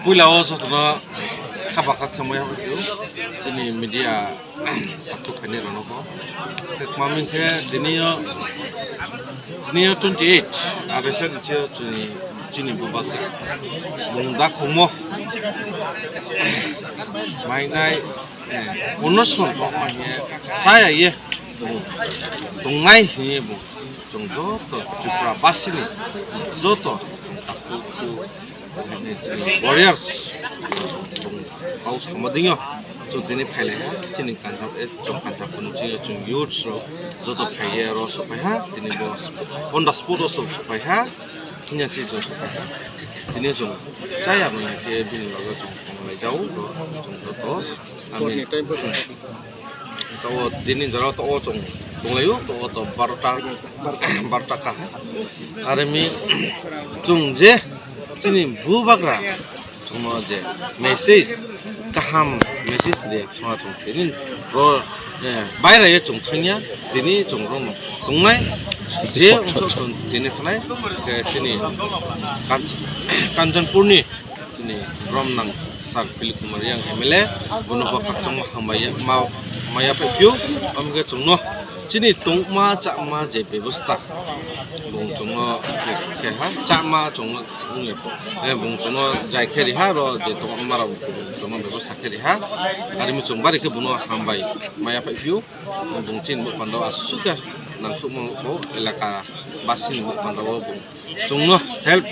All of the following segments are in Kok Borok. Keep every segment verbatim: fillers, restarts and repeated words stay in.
Puila o jotono khaba khakchangmai hamkhe chini media takhuk khainai rokno bo. Tei tma hwn khe tini o, tini o twenty eight August ni chini, chini bubagra mung da khungmo mainai, eh, unnoson tongma hiye chaya ye tongnai hiye bo. Chwng joto Tripura basini joto takhuk warriors kau sama dingyo. Chwng tini phailaiha chini Kanchan, eh, chwng Kanchanpur ni chini chwng youths rok joto phaiye oro sophaiha, tini bo on the spot o chwng sophaiha. Hinya chi chwng sophaiha. Tini chwng chaya manya khe bini loge chwng tonglai jao, chwng joto. Ani to tini jora to o chwng tonglaio, to o to barota, barota kaha. Are mi chwng je chini bubagra chwngno je message, kaham message de chwngno chwng tini ro, eh, baira ye chwng thangya, tini chwng ro tongnai je ongso chwng tini thanai, eh, chini Kanch-, Kanchanpurni chini Romnang Sir Philip Kumar Reang M L A, bono bo khakchangma hambai ma, maya phai phio, amge chwngno chini tongma chama je bebosta, bung chwngno khe, khe ha, chama chwngno, eh, bung chwngno jai khe riha, ro je tongma rok chwngno bebosta khe riha, arimi chwng bari khe bono hambai maya phai phio, bung chini bo pando aswk khe nangthukma bo elaka basini bo pando bo bung chwngno help,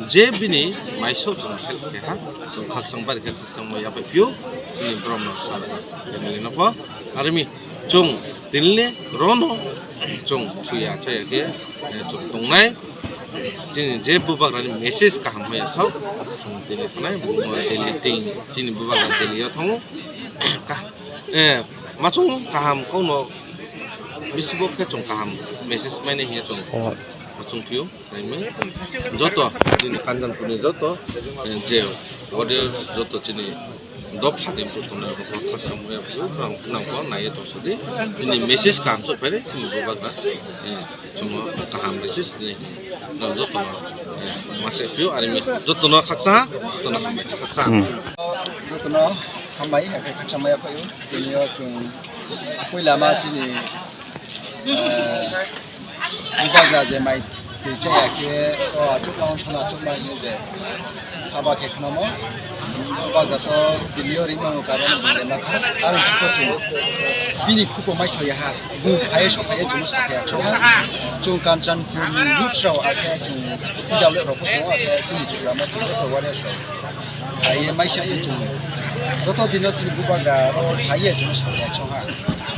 je bini maiso chwngno help khe ha, chwng khakchang bari khe khakchangma yaphai phio, chini borom no sara family no pho. Arimi chwng tini le rono chwng thuya chaya khe, eh, chwng tongnai. Chini je bubagrani message kaham maya sao, chwng tini thanai, bumo Delhi ting, chini bubagra Delhi o thango. Ka-, eh, machung kaham kauno bisi bo khe chwng kaham message mani hiya chwng machung phio. Joto chini Kanchanpurni joto, eh, je audience joto chini dopha ni bukhuk tongnai rok khakchangma ya phuru nang, nang bo naiye tong sadi. Chini message kaham sok phaidi chini bubagra, eh, chwngno kaham message ni, no joto no, eh, masa phio arimi joto no khaksa, joto no hambai khaksa. Hmm. Joto no hambai, hakhe khaksa maya phaio. Tini o chwng puila ma chini, eh, bubagra je mai twi chaya khe, o achukma wngkhana achukma hinwi je haba khe khwnamo. Bubagra to Delhi o ringmano karon bini ma kha. Aro khe chwng bini khupo mai soya ha. Bung phaiye sophaiye chwngno saphaiya chwng ha. Chwng Kanchanpur ni youths rok akhe chwng P W rok bo tongo, akhe chini Tripura ma tongo, warriors rok. Phaiye maisa ye chwng joto dino chini bubagra ro phaiye chwng sakya chwng ha.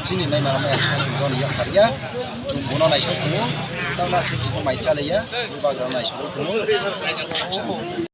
Chini mai mara maya chwng chwng boni yak pharya. Chwng bono naisok tongo. Tamo se chwng mai chalaiya. Bubagra naisok tongo.